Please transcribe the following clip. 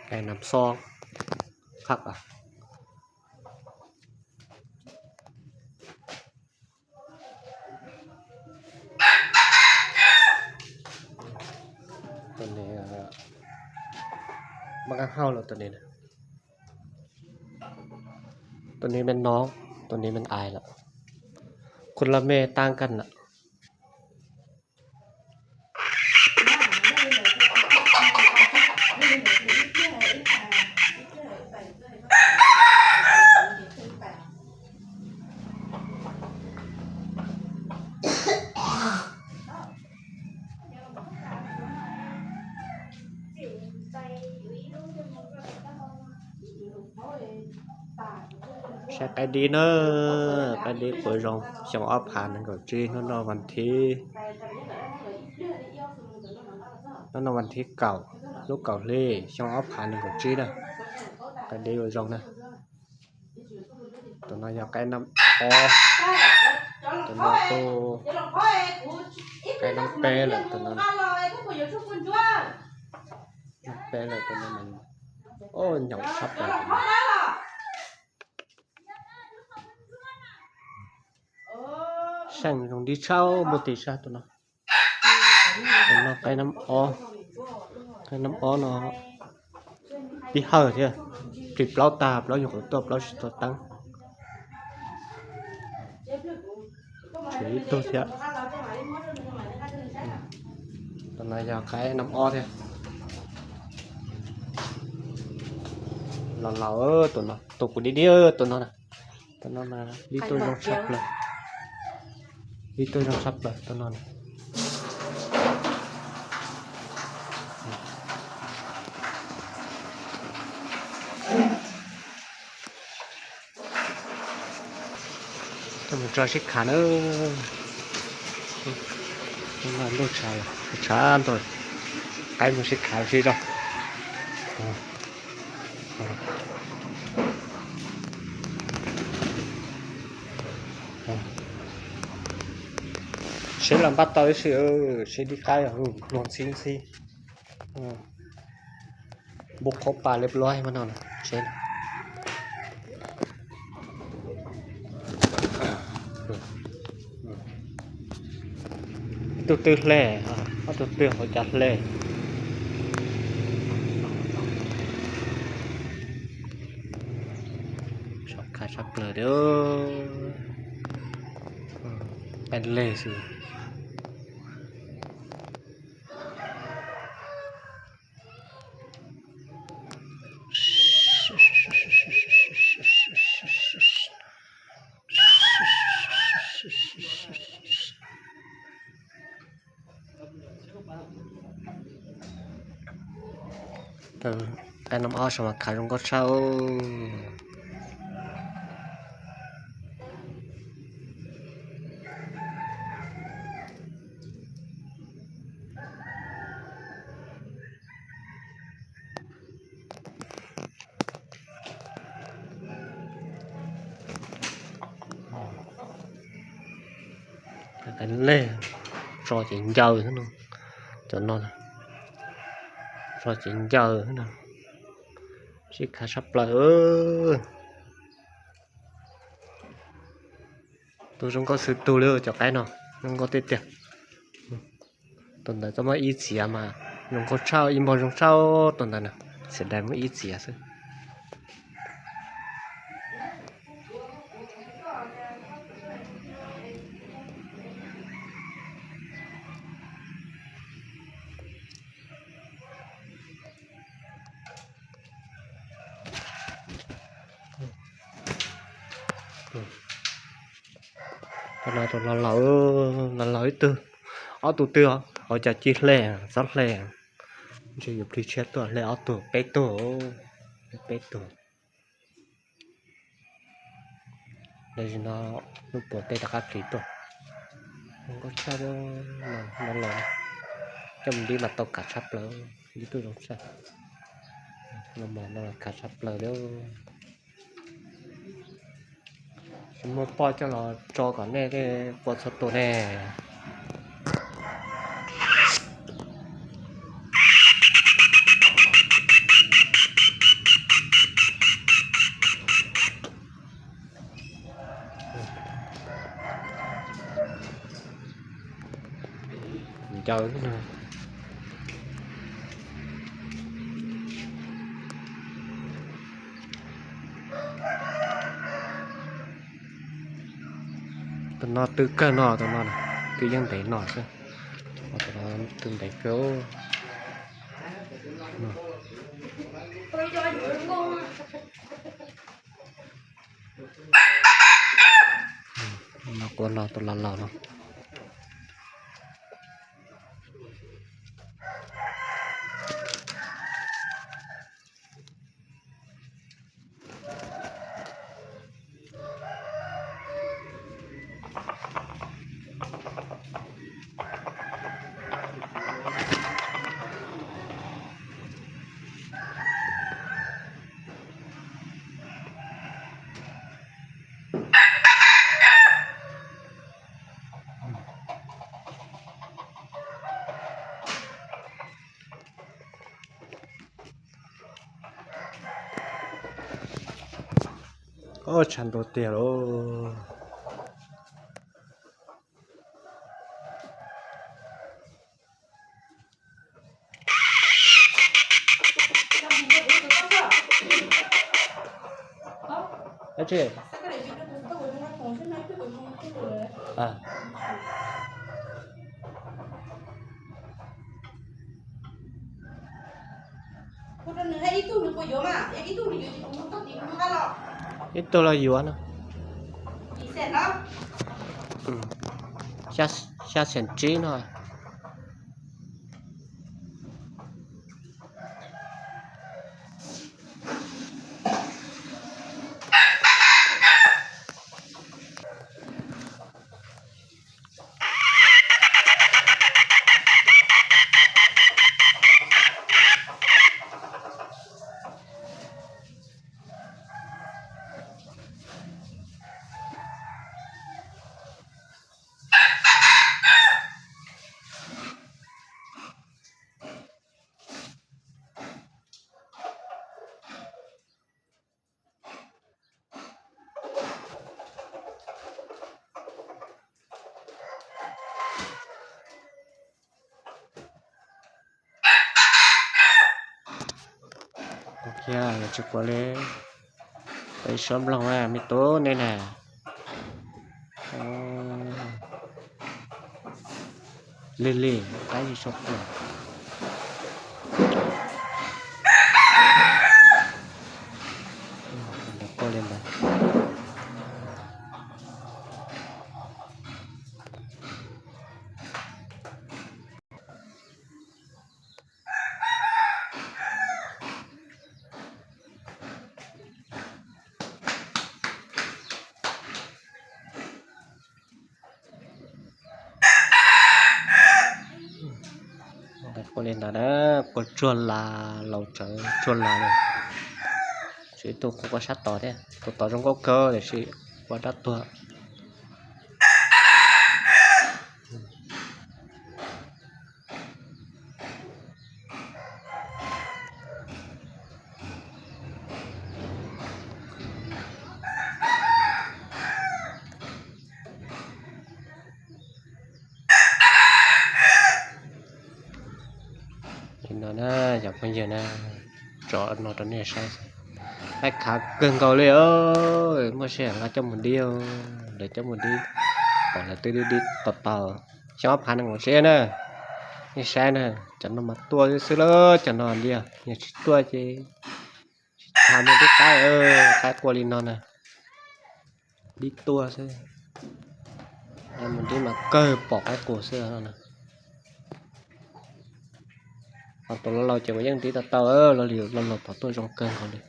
Cai nam xob khab a. Tus no maj kab hauj lawm tus no. Tus no me no, tus no me ais lawm. Khuj laj mej tab kaj lawm. Saib qaib dib na, qaib dib puas zoo, xyoo ob phav nees nkaum tsib, hnub no vas thib, hnub no vas thib kaum, lub kaum hli, xyoo ob phav nees nkaum tsib na. Qaib dib ua zoo na. Tus no yog qaib nab ob, tus no kuj qaib nab peb lawm tus no. Nab peb lawm tus no mas, o, nyaum tshaj plaws. Seej zoo dib tshaj muaj tis sab tus no. Tus no qaib nab ob, qaib nab ob no tib hawm thiab, plig plaub tag plaub nyuam qhuav tuaj plaub tsis tau teeb. Tshuav ib tug thiab. Tus no yog qaib nab ob thiab. Los laus tus no, tus kuv dib dib tus no na. Tus no mas ib tug zoo tshaj plaws. Ib tug zoo tshaj plaws tus no na. Coj mus tso sib khav na. Ntuj tshav, tshav ntuj, qaib mus sib khav sib zog. Seb los npaj tau ib si, seb dib qaib luag ntxhib ntxhib. Npua qhuav pas li pluav mas no, seb. Ib tug twg hle, ob tug twg hauv cas hle. Sov khav sab plaws li, peb leg xwb. Qaib nab ob saum mas khav zoo nkauj tshaj. Leg, tso ces ncaws, cov no tso ces ncaws, sib khav sab plaws. Tus zoo nkauj xwb tug li cov qaib no, zoo nkauj tiag tiag. Tus ntawd txoj muaj ib txiav mas zoo nkauj tshaj, ib npog zoo tshaj tus ntawd na, xiam dais muaj ib txiav xwb. Tus no tus laus laus, laus laus ib tug, ob tug twg hauv cas ci hle, txhob hle. Ntshe yuav plig tshiab tuaj hle ob tug peb tug, peb tug. Los sis no lub puas tej rov qab plig tuaj. Zoo nkauj tshaj, no los coj mus dib mas tau kav tshaj plaws, dib tuaj zoo tshaj. No mas no kav tshaj plaws li. Tsis muaj poj coj los tso kom nej pua txhua tus ne. Caws no. Tus no tw kawg no, tus no tw yeej ntev no xwb. Tus no tw ntev kawg. No kuv no tus laus laus no. Ob, tshav ntuj tiag lauj. Ib tug los yuav no. Xya xees tsib no. Kuv kiag yuav tsis quav li. Peb suab nploog me tub nej na. Lig lig qab yig sau pluag. Ntawd quaj li ntawd. Quaj li ntawd na, quaj tsuag las, laus tsawv tsuag las li. Tshuav ib tug quaj sab tod thiab, tus tod zoo nkauj kawg tiam sis quaj rab tuag. Li no na, cov phooj ywg na, tso no rau nej saib. Qaib khav kawg nkaus li, muaj sij hawm nqa coj mus dib, lawv coj mus dib, pom lawv twb dib dib tau tau. Xyoo ob phav nees nkaum tsib na, nej saib na, cov no mas tuaj xwb xwb lawm, cov no tiag, yog tsis tuaj ces tsis tas muaj dib qaib, qaib quaj li no na. Dib tuaj xwb, mus dib mas kawg pom qaib quaj xwb no na. Ho tus laus laus ces kuv yeej dib tau tau, laus laus pom tuaj zoo kawg nkaus li.